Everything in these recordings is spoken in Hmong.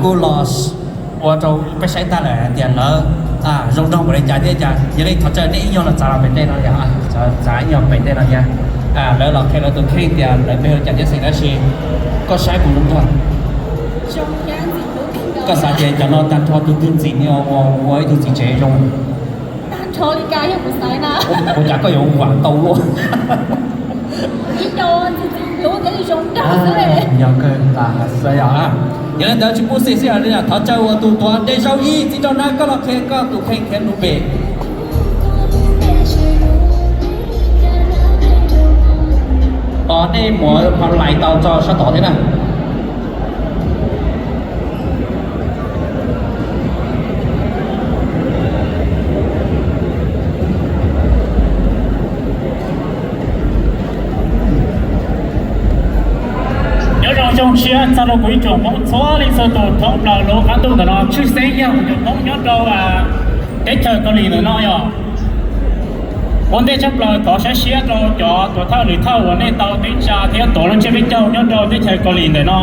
Kuj los ua rau peb saib tag lawm hais tias lawv zoo nraug npaum li cas thiab cas. Yog li thov caw nej ib nyuag los txav los pem tej no, txav ib nyuag pem tej no thiab. Lawv los qhia lawv tus kheej tias lawv peb ua cas thiab xeem, tab sis koj saib kuv zoo nraug. Koj xav tias cov no tag nrho tus twg ntxim no ua ib tug txiv tsev zoo? Ua cas koj yuav vam tau luaj? Yog kawg, yog li ntawd tsis pub xim xwb li, thov caw ua tus tuav dej zaub ib txiv rau na, koj los qhia koj tus kheej thiab lub npe. Os, nej muab pha lais tau tso sab tod thiab na. Nyob zoo xyoo tshiab txog rau kuv ib tsoom Hmoob txhua leej txhua tus thoob plaws lub qab ntuj ntawm no, tshwj xeeb yog kuv cov Hmoob nyob rau teb chaws Kaus Lim ntawm no yog. Ua ntej tshaj plaws thov saib siab rau cov tuam thawj lwm thawj uas nej tau teb tsa thiab tuav lub ntsiab peb caug nyob rau teb chaws Kaus Lim ntawm no,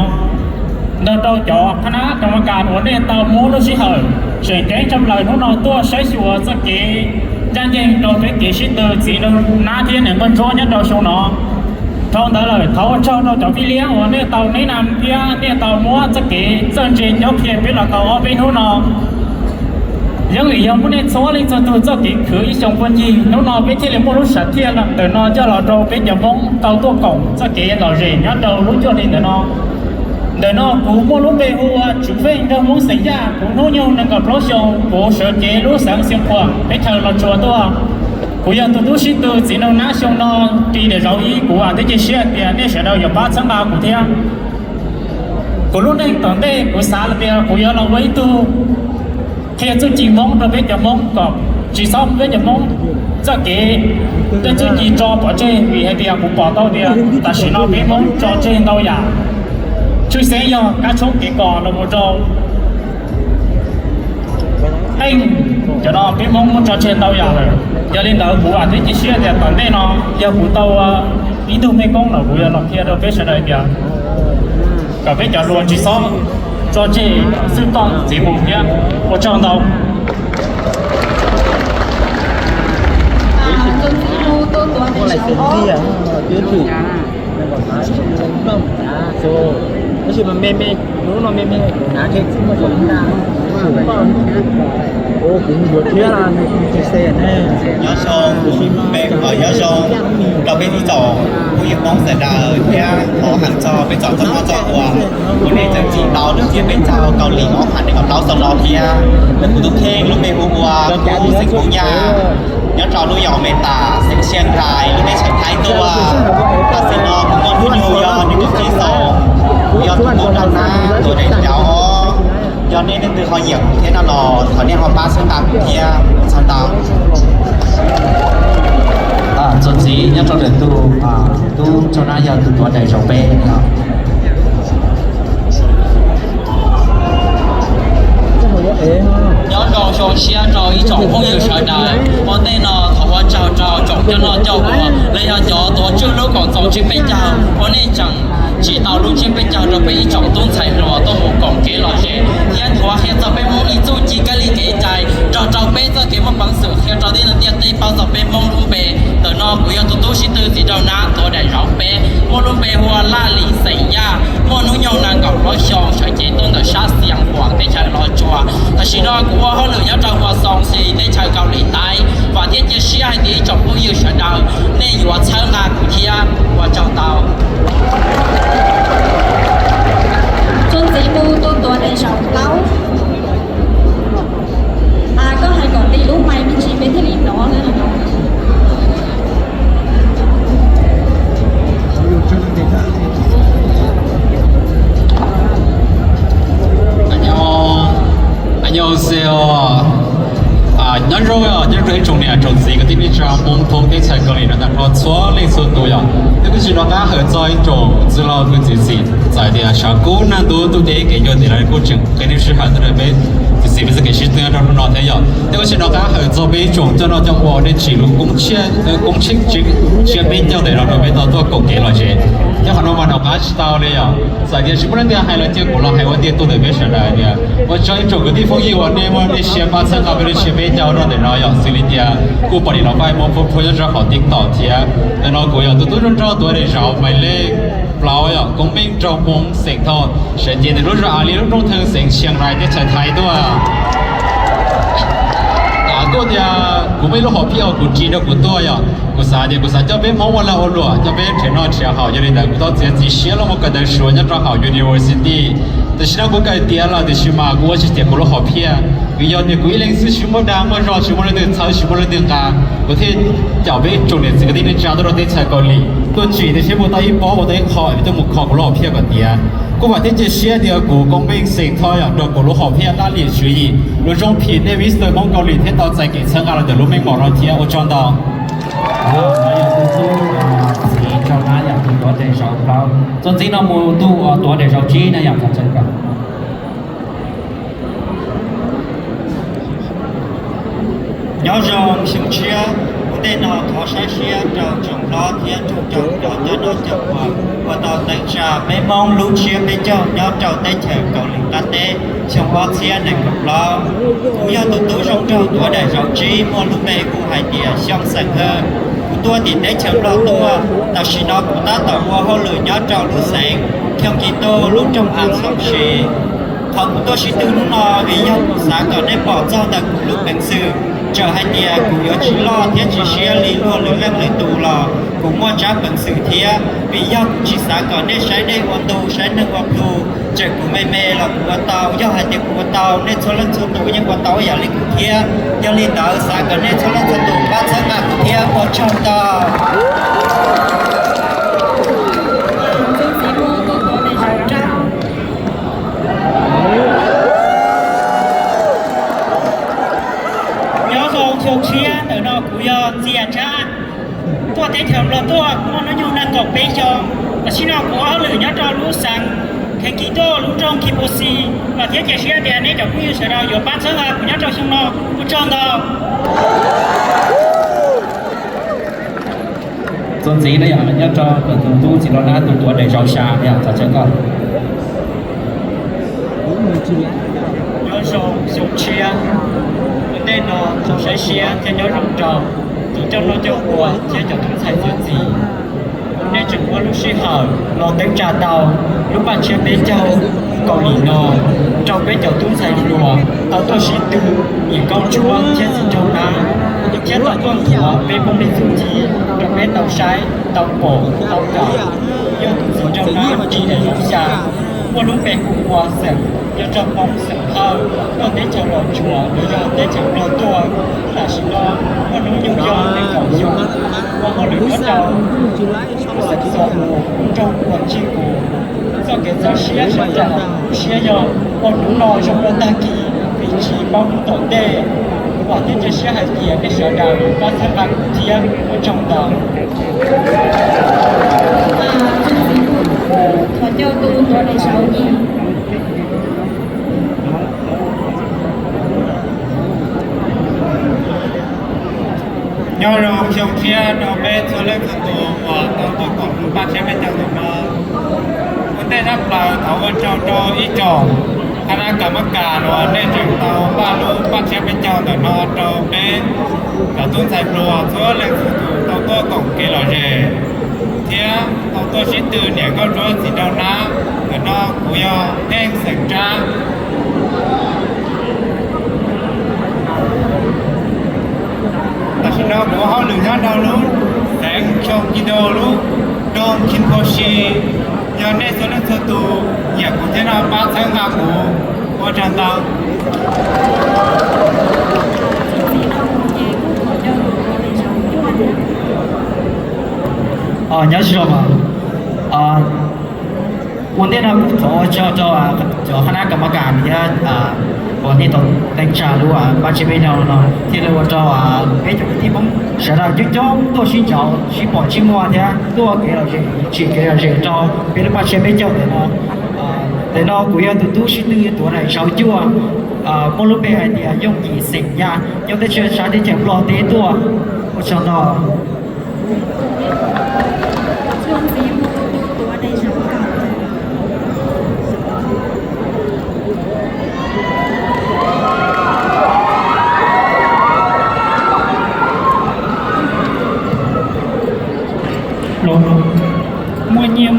nrog rau cov phab nab rau ma kas uas nej tau muab lub sij hawm tseem ceeb tshaj plaws hnub no tuaj saib xyuas txoj kev ncaj ncees rau peb kev sib tw txiv nab thiab niam nkauj ntsuab nyob rau xyoo no. Dhau ntawd lawm thov ua tsaug rau cov fij liab uas nej tau neb na thiab nej tau muab txoj kev txawj ntse cob qhia peb los tau ob peb hnub no. Yeej vim yog muaj nej txhua leej txhua tus txoj kev khwv ib xyoos puag ncig hnub no peb thiaj li muaj lub sam thiaj ntawm no coj los rau peb cov Hmoob tau tuaj koom txoj kev lom zem nyob rau lub cuaj hli ntawm no. Ntawm no kuv muaj lub npe hu ua Tswv Feej nraug Hmoob xeem Yaj, kuv hnub nyoog nees nkaum plaub xyoo, kuv sawv cev lub xeev Xeev Khuam teb chaws Los Tsuas tuaj. Kuv yog tus tub sib tw txiv nraug nab xyoo no, ris daim zauv ib, kuv vam thiab cia siab tias nej sawv daws yuav pab txhawb nqa kuv thiab. Kuv lub neej tom ntej kuv xav tias kuv yuav los ua ib tug qhia txuj ci Hmoob rau peb cov Hmoob kom tsis txhob peb cov Hmoob txoj kev tej txuj ci tso pov tseg, vim hais tias kuv pom tau tias tam sim no peb Hmoob tso tseg ntau yam, tshwj xeeb yog kab tshoob kev kos los mus rau qeej, cov no peb Hmoob muab tso tseg ntau yam lawm. Yog li ntawd kuv vam thiab cia siab tias tom ntej no yog kuv tau ib tug mej koob los kuv yuav los qhia rau peb sawv daws tias kom peb cov hluas tsis txhob tso tseg xwb toj txiv mus thiab. Ua tsaug ntau. Nyob zoo, nyob zoo rau peb ib tsoom phooj ywg Hmoob sawv daws thiab thov hawm txog peb tsoom txoj hmoov txoj ua uas nej tseem tsim tau lub ntsiab peb caug Kaus Lim ob phav nees nkaum plaub xyoo no thiab. Kuv tus kheej lub npe hu ua Kub, xeem Hmoob Yaj, nyob rau lub yos Mes Tas, xeev Xiaj Nrais, lub teb chaws Thaib tuaj. Tam sim no kuv muaj hnub nyoog yog nees nkaum tsib xyoos, kuv yog tus Hmoob nraug nab tuav daim zauv. Yog nej leej twg ho nyiam kuv thiab no los thov nej ho pab txhawb nqa kuv thiab, ua tsaug ntau. Txuas ntxiv nyob rau ntawm tus tub nraug nab yog tus tuav daim zauv peb no. Nyob zoo xyoo tshiab rau ib tsoom phooj ywg sawv daws. Ua ntej no thov ua tsaug rau tsoom coj noj coj ua los yog cov tuav tswj lub koom txoos ntsiab peb caug uas nej tseem tsim tau lub ntsiab peb caug rau peb ib tsoom tub ntxhais hluas tuaj mus koom kev lom zem thiab tuav qhia txog peb Hmoob ib txuj ci kab li kev cai, nrog rau peb txoj kev muaj peev xwm qhia rau tib neeg ntiaj teb paub txog peb Hmoob lub npe. Ntawm no kuv yog tus tub sib tw txiv nraug nab tuav daim zauv peb, muaj lub npe hu ua Laj Lis xeem Yaj, muaj hnub nyoog nees nkaum plaub xyoo, sawv cev tuaj ntawm sab Xias Huas teb chaws Los Tsuas. Tam sim no kuv ua hauj lwm nyob rau Huas Xoos Xis teb chaws Kaus Lim Taib. Vam thiab cia siab hais tias ib tsoom phooj ywg sawv daws nej yuav txhawb nqa kuv thiab, ua tsaug ntau. Txuas ntxiv mus tus tuav daim zauv plaub. Koj hais kom nti lub mais me ntsis peb thiaj li hnov. Nyob zoo, nyob zoo ib tsoom niam tsoom txiv kwv tij neej tsa Hmoob thoob teb chaws Kaus Lim no tag nrho txhua leej txhua tus yom. Twb kuj tsis nco qab hawm txog ib tsoom txwj laug txwj txiv txim txawm tias tshav kub nag ntub ntuj deb kev yuag tim lawv kuj tseem qhia nej sij hawm tuaj rau peb txim txim peb txoj kev sib tw nyob rau hnub no thiab yom. Twb kuj tsis nco qab hawm txog peb ib tsoom coj noj coj ua nej tsim lub koob tshiab peb caug ntawm no rau peb tau tuaj koom kev lom zem. Nyob qhov no mas nov qab tsis tau li yom, txawm tias tsis muaj leej twg hais los cia kuv los hais ua tiag tug ntawm peb sawv daws tias ua tsaug ib tsoom kwv tij phooj ywg uas nej muaj nej siab pab txhawb nqa peb lub tsiab peb caug rau ntawm no yom, xws li tias kuj pom nim los pab Hmoob phuaj phuaj nyob rau hauv TikTok thiab. Ntawm no kuv yog tus tub zoo nraug tuav daim zauv mais lej plaub yom, Koob Meej rau Hmoob xeem Thoj, sawv cev ntawm lub zos Alis lub nroog Theej xeev Tshias Rais teb chaws Thaib tuaj. Kuj tias kuv muaj ib lub hom phiaj uas kuv ris rau kuv tuaj yom, kuv xav tias kuv xav coj peb Hmoob ua lag ua luam, coj peb nrhiav noj nrhiav haus, yog li ntawd kuv tau txiav txim siab los mus kawm ntawv Suav nyob rau hauv university. Tam sim no kuv kawm tiav lawm tiam sis mas kuv ua tsis tiav kuv lub hom phiaj, vim yog tias kuv ib leeg xwb tsis muaj dag muaj zog, tsis muaj leej twg txhawb, tsis muaj leej twg nqa, kuv thiaj caum peb tsoom niam txiv kwv tij neej tsa tuaj rau teb chaws Kaus Lim tuaj tsim tej siab mus tau ib pob ua tau ib qho es tuaj mus kho kuv lub hom phiaj kom tiav. Kuj vam thiab cia siab tias kuv Koob Meej xeem Thoj yom nrog kuv lub hom phiaj laj lim tswv yim lub zoo phim nej Mister Hmoob Kaus Lim thiab tau txais kev txhawb nqa los ntawm lub meej mom no thiab ua tsaug ntau. Txiv Ntsaus Nab yom tus tuav daim zauv plaub, txuas ntxiv no mus tus tuav daim zauv tsib na yom. Nyob zoo xyoo tshiab, ua ntej no thov saib siab rau tsoom hlob thiab tsoom cov noj cov ua uas tau teev tsa peb Hmoob lub tsiab peb caug nyob rau teb chaws Kaus Lim qab teb xyoo ob txhiab nees nkaum plaub. Kuv yog tus tub zoo nraug tuav daim zauv tsib muaj lub npe hu hais tias Xyooj xeem Hawj. Kuv tuaj tim teb chaws Nplog tuaj, tam sim no kuv tab tom ua hauj lwm nyob rau lub xeev Kheej Kis Tuj lub nroog As Xoos Sis. Qhov kuv tuaj sib tw hnub no vim yog kuv xav kom nej pom txog ntawm kuv lub peev xwm, txawm hais tias kuv yuav tsis loj thiab tsis siab li luag lwm leej lwm tus los kuv muaj tsab peev xwm thiab. Vim yog kuv tsis xav kom nej saib dej ua ntu saib neeg ua plhu, txawm kuv me me los kuv ua tau, yog hais tias kuv ua tau nej txhua leej txhua tus yeej ua tau ib yam li kuv thiab. Yog li ntawd xav kom nej txhua leej txhua tus pab txhawb nqa kuv thiab ua tsaug ntau. Nyob zoo xyoo tshiab, ntawm no kuv yog Ntxias Tsab, tuaj teb chaws Nplog tuaj muaj hnub nyoog nees nkaum peb xyoo. Tam sim no kuv ua hauj lwm nyob rau lub xeev Kheej Kis Tuj lub nroog Kis Pus Xis, vam thiab cia siab tias nej cov phooj ywg sawv daws yuav pab txhawb nqa kuv nyob rau xyoo no. Ua tsaug ntau. Txuas ntxiv no yog nyob rau tus tub Txiv Los Nab tus tuav daim zauv xya no yog txog txawv koj. Nyob zoo xyoo tshiab, ua ntej no saib siab thiab nyob zoo rau tus coj noj coj ua thiab cov tub ntxhais txiav txim. Nej tseem muab lub sij hawm los teev tsa tau lub paj tshiab peb caug Kaus Lim no rau peb cov tub ntxhais hluas tau tuaj sib tw nyiam Nkauj Ntsuab thiab Txiv Nraug Nab, thiab tau tuaj nthuav peb Hmoob li txuj ci rau peb tau saib, tau pom, tau kawm. Yog tus Txiv Nraug Nab ris daim zauv xya, muaj lub npe hu ua xeem, yog rau Hmoob xeem Hawj, tuaj teb chaws Los Tsuas los yog teb chaws Nplog tuaj. Tam sim no muaj hnub nyoog yog nees nkaum xyoo, ua hauj lwm nyob rau xeem Xos Mus, nroog Uas Tsij Kus. Txoj kev txawj siab sab nraud lub siab yog ua hnub no zoo dua tag kis vim tsis paub hnub tom ntej. Vam thiab cia siab hais tias nej sawv daws pab txhawb nqa kuv thiab, ua tsaug ntau. Thov caw tus tuav daim zauv yim. Nyob zoo xyoo tshiab rau peb txhua leej txhua tus uas tau tuaj koom lub paj tshiab peb caug ntawm no. Ua ntej tshaj plaws thov ua tsaug rau ib tsoom qhab nab kam mab kas uas nej tseem tau npaj lub paj tshiab peb caug ntawm no rau peb cov tub ntxhais hluas txhua leej txhua tus tau tuaj koom kev lom zem thiab tau tuaj sib tw niam Nkauj Ntsuab Txiv Nraug Nab. Ntawm no kuv yog Heej xeem Tsab. Tam sim no kuv ua hauj lwm nyob rau lub xeev Kyokido lub nroog Kinposhi. Yog nej txhua leej txhua tus nyiam kuv thiab no pab txhawb nqa kuv, ua tsaug ntau. Nyob zoo, ua ntej no kuv thov ua tsaug rau cov qhab nab kam mab kas thiab uas nej tau teev tsa lub paj tshiab peb caug no thiaj li ua rau peb cov kwv tij Hmoob sawv daws coob coob tuaj sib ntsib sib pom sib muaj thiab tuaj kev lom zem, tsim kev lom zem rau peb lub paj tshiab peb caug ntawm no. Ntawm no kuv yog tus tub sib tw tuav daim zauv cuaj, muaj lub npe hais tias Yooj Yim xeem Yaj, nyob teb chaws sab teb chaws Nplog teb tuaj. Ua tsaug ntau.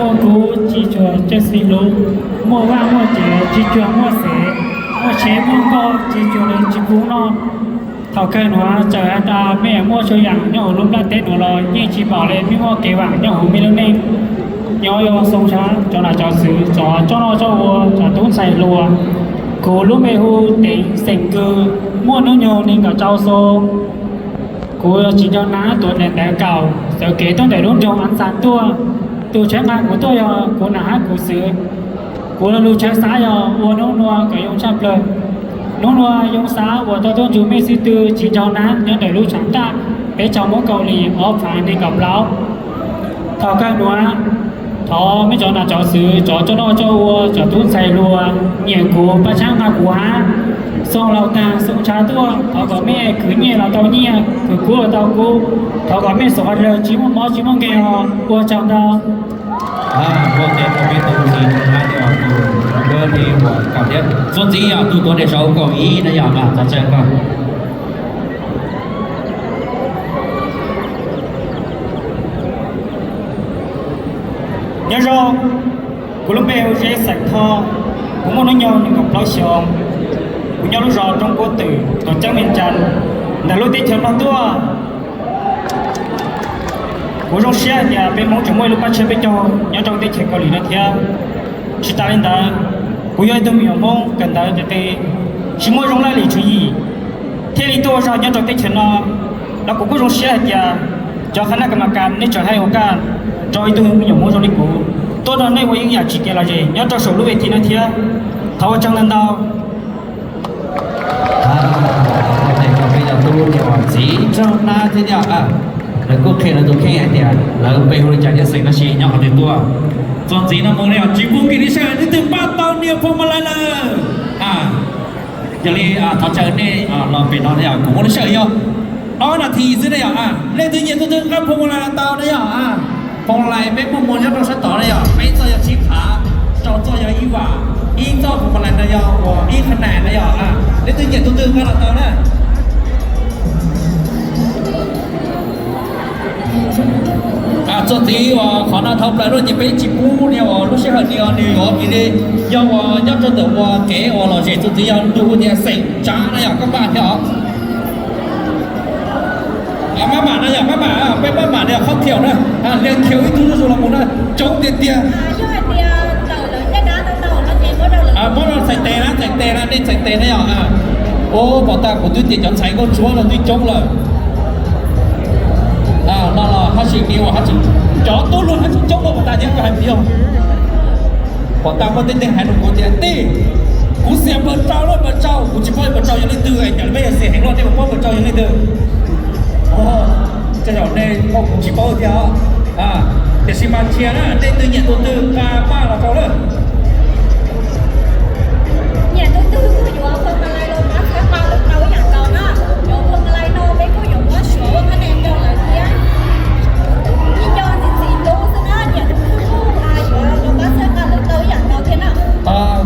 Muaj kub tsis cuag cawj xeem lub, muaj vaj muaj tsev tsis cuag muaj xev, muaj tsheb muaj nkoj tsis cuag lawv tsis pub noj. Thaum kawg nuav txawm has tas mej muaj txhua yaam nyob huv lub nplaj teb nuav los yeej tsis paub le mej muaj kev vaam nyob huv mej lub neej. Nyob zoo tshua cov nam cov txwv, cov tsob noj tsob ua, cov tub ntxhais hluas, kuv lub npe hu Teev xeem Kws, muaj hnub nyoog neeg nkaum rau xyoo. Kuv tsis nco nab tuav ntawv kaum, txawv kev tuaj ntawm lub nroog Av Ntxas tuaj. Tus tshawb nqa kuv tuaj yog kuv nam hab kuv txwv. Kuv lug tshawb xav yog ua hnub nua kom yoo tshaj plawg. Hnub nua yoo xav uas tau tuaj nrug mej xib tw tsis nco nab nyob ntawm lub tshav ntaj peb tsaug Moob Kaus Lim ob phav nees nkaum plaub. Thaum kawg nuav, thov mej cov nam cov txwv, cov tsob noj tsob ua, cov tub ntxhais hluas, nyiam kuv pab tshawb nqa kuv hab. Xyoo laus taag xyoo ntshav tuaj, thov kom mej khwv nyiaj los tau nyiaj, khwv kub los tau kub. Thov kom mej xov dlawg tsis muaj mob tsis muaj nkeeg os. Ua tsaug ntau. Txuas ntxiv yog tus tuav daim zauv kaum ib na yog, txav txawj koj. Nyob zoo, kuv lub npe hu Zeb xeem Thoj, kuv muaj hnub nyoog nees nkaum plaub xyoos. Kuv nyob lub zos Roob Kuab Twm, tuam ceeb Vees Cas, ntawm lub teb chaws Nplog tuaj. Kuv zoo siab hais tias peb Hmoob tseem muaj ib lub pab tshawb peb caug nyob rau teb chaws Kaus Lim no thiab. Tsis tas li ntawd, kuv yog ib tug me nyuam Hmoob kawm ntawv qis qis, tsis muaj zoo laj lim tswv yim, thiaj li tuaj ua zog nyob rau teb chaws no. Los kuv kuj zoo siab hais tias cov qhab naj kas mas kas nej tseem hais ua kaj nrog ib tug me nyuam Hmoob zoo li kuv tuaj nrog nej ua ib yam tsim kev lom zem nyob rau saum lub ves thi no thiab. Thov ua tsaug ntau ntau. Peb cov tub niam uas txiv nraug nab thiab yog, lawv kuj qhia lawv tus kheej hais tias lawv npe hu li cas thiab xeem dab tsi nyob qhov twg tuaj. Txuas ntxiv no mus ne yog tsis pub kev li sawv, leej twg npaj tau nias phoo ma lais lawm? Yog li thov caw nej los pem no na yog, kuv muab lub sij hawm yog ob nas this xwb na yog, leej twg nyiam tus twg nqa phoo ma lais los tau na yog. Phoo ma lais peb muaj muag nyob rau sab tod na yog, peb txoj yog tsib phav, rau txoj yog ib vam, ib txoj phoo ma lais no yog uas ib qhab nais na yog. Leej twg nyiam tus twg nqa los tau na. Txuas ntxiv uas qhov no dhau plaws lawm ces peb tsis pub nias uas lub sij hawm ni os, nws yuav kev li, yog uas nyob rau ntawm uas kev uas lom zem txuas ntxiv yog nws hu tias xeem tsav na yog, koj npaj thiab os. Maj mam na yog, maj mam, peb maj mam na yog, qhov khiaum na, liag khiaum ib tug zuj zus los mus na, coob tiag tiag. Muab rau txhais tes na, txhais tes na, nej txhais tes na yog. Ua pom tas kuv twb tias cov ntxhais nkauj ntsuab no twb coob lawm. No los haj tseem me uas haj tseem, cov tub hluas haj tseem coob ua pom tas thiab koj hais tias yog. Pom tas muaj tej neeg hais rau kuv tias tij, kuv xiam npawg Tsau lawm, npawg Tsau, kuv tsis paub npawg Tsau yog leej twg, cas peb yog xiam heev loj tej mus paub npawg Tsau yog leej twg. Tej zaum nej kuj tsis paub thiab os. Tiam sis mas ntsia na, leej twg nyiam tus twg nqa paj los rau lawm. Nyiam tus twg kuj yuav phoo ma lais los pab txhawb nqa lawv tau ib yam nkaus na. Cov phoo ma lais no peb kuj yuav muab suav ua qhab nais rau lawv thiab. Yeej nco ntxim ntxim hlub xwb na, nyiam tus twg kuj yuav los pab txhawb nqa lawv tau ib yam nkaus thiab na.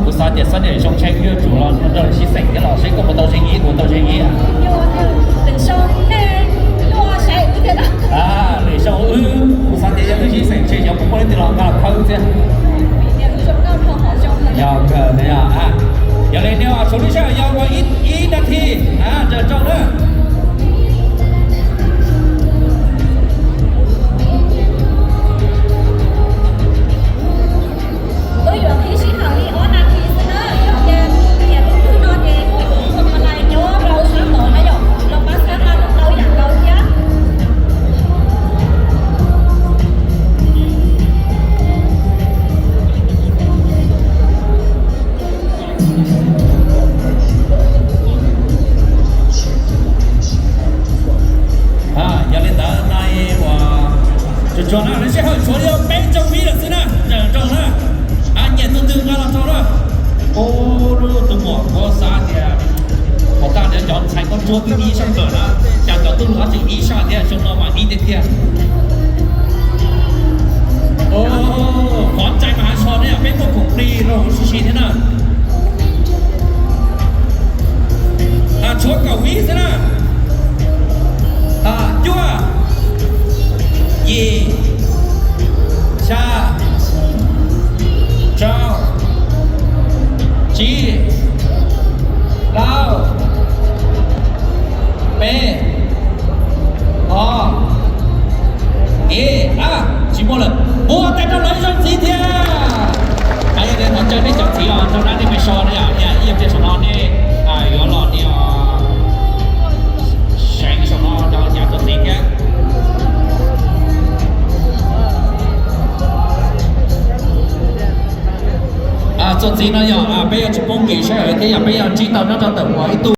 Kuv xav tias xab niam zoo tshaj kuv yuav tsum los nrog lawv sib xeem thiab los seb koj puas tau zeem ib, kuv tau zeem ib. Lwm zaus wb, kuv xav tias yog wb sib xeem ces yog kuv muaj leej twg los nqa los khawb thiab. Yog kawg, yog li no tshuav lub sij hawm yog ua ib nas this nrawm rau na. Wb yuav qhib sij hawm li ob nas this xwb na, yog tias nyiam tus twg no ces kuj yuav phoo ma lais nyob rau sab tod na yom, los pab txhawb nqa lawv tau ib yam nkaus thiab. Yog li ntawd no uas tsuag tsuag na, lub sij hawm tshuav li peb caug vib lawm xwb na, nrawm nroos na. Nyiam tus twg nqa los rau na. Ub, tus muam kuv xav tias pom tag cov ntxhais nkauj ntsuab twb ib sab kawm na, cas cov tub hluas tseem ib sab thiab, xyoo no mas ib tiag tiag. Qhov ntxhais mas hav so ne, peb muaj khoom plig rau huv si si thiab na. Tshuav kaum vib xwb na. Cuaj, yim, xya, Ib, plaub, peb, ob, ib, a, tsis muaj lawm. Muab tes rau lawv ib zaug ntxiv thiab. Yog li thov caw nej cov txiv los rau dab nej me so na yom, ib zaug saum no nej yuav los nias seev saum no rau cov txuas ntxiv thiab. Txuas ntxiv no yog peb yuav tsis poob nkim sawv daws thiab yog peb yuav ntsib tau nyob rau ntawm uas ib tug